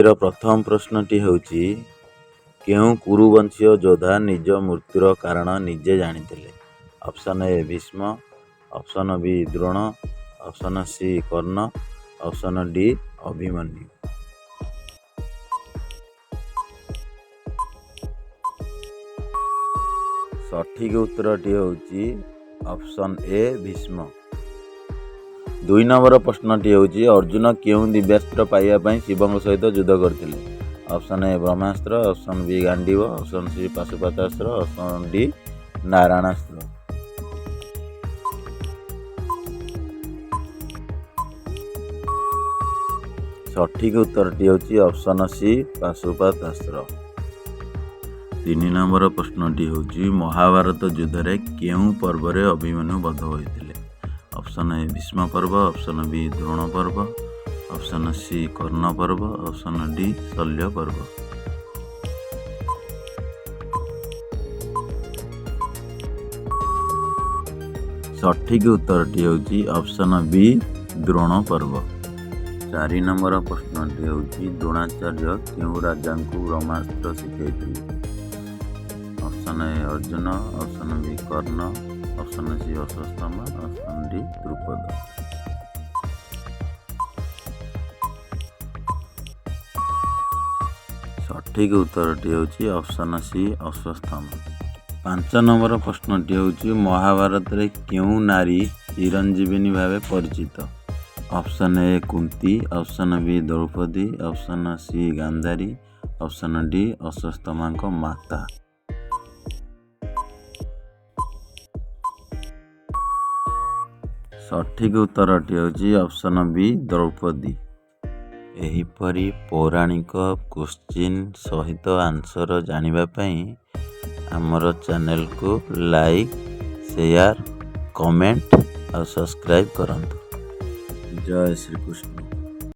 ଆଜିର ପ୍ରଥମ ପ୍ରଶ୍ନଟି ହେଉଛି, କେଉଁ କୁରୁବଂଶୀୟ ଯୋଦ୍ଧା ନିଜ ମୃତ୍ୟୁର କାରଣ ନିଜେ ଜାଣିଥିଲେ? Option A Bhishma, option B Drona, option C Karna, option D Abhimanyu. ସଠିକ୍ ଉତ୍ତରଟି ହେଉଛି ଅପସନ୍ ଏ ଭୀଷ୍ମ। ଦୁଇ ନମ୍ବର ପ୍ରଶ୍ନଟି ହେଉଛି, ଅର୍ଜୁନ କେଉଁ ଦିବ୍ୟାସ୍ତ୍ର ପାଇବା ପାଇଁ ଶିବଙ୍କ ସହିତ ଯୁଦ୍ଧ କରିଥିଲେ? Option A Brahmastra, option B Gandiva, option C Pashupatastra, option D Narayanastra. ସଠିକ୍ ଉତ୍ତରଟି ହେଉଛି ଅପସନ୍ ସି ପାଶୁପତାସ୍ତ୍ର। ତିନି ନମ୍ବର ପ୍ରଶ୍ନଟି ହେଉଛି, ମହାଭାରତ ଯୁଦ୍ଧରେ କେଉଁ ପର୍ବରେ ଅଭିମନ୍ୟୁ ବଧ ହୋଇଥିଲେ? ଅପସନ୍ ଏ ଭୀଷ୍ମ ପର୍ବ, ଅପସନ୍ ବି ଦ୍ରୋଣ ପର୍ବ, ଅପସନ୍ ସି କର୍ଣ୍ଣ ପର୍ବ, ଅପସନ୍ ଡି ଶଲ୍ୟ ପର୍ବ। ସଠିକ୍ ଉତ୍ତରଟି ହେଉଛି ଅପସନ୍ ବି ଦ୍ରୋଣ ପର୍ବ। ଚାରି ନମ୍ବର ପ୍ରଶ୍ନଟି ହେଉଛି, ଦ୍ରୋଣାଚାର୍ଯ୍ୟ କେଉଁ ରାଜାଙ୍କୁ ବ୍ରହ୍ମାସ୍ତ୍ର ଶିଖାଇଥିଲେ? Option A Arjun, option B Karna, option C Ashwatthama, option D Drupad. ସଠିକ୍ ଉତ୍ତରଟି ହେଉଛି ଅପସନ୍ ସି ଅଶ୍ୱତ୍ଥାମା। ପାଞ୍ଚ ନମ୍ବର ପ୍ରଶ୍ନଟି ହେଉଛି, ମହାଭାରତରେ କେଉଁ ନାରୀ ଚିରଞ୍ଜୀବିନୀ ଭାବେ ପରିଚିତ? Option A Kunti, option B Droupadi, option C Gandhari, option D ଅଶ୍ୱତ୍ଥାମାଙ୍କ ମାତା। ସଠିକ୍ ଉତ୍ତରଟି ହେଉଛି ଅପସନ୍ ବି ଦ୍ରୌପଦୀ। ଏହିପରି ପୌରାଣିକ କୋଶ୍ଚିନ୍ ସହିତ ଆନ୍ସର ଜାଣିବା ପାଇଁ ଆମର ଚ୍ୟାନେଲକୁ ଲାଇକ୍, ସେୟାର, କମେଣ୍ଟ ଆଉ ସବସ୍କ୍ରାଇବ୍ କରନ୍ତୁ। ଜୟ ଶ୍ରୀକୃଷ୍ଣ।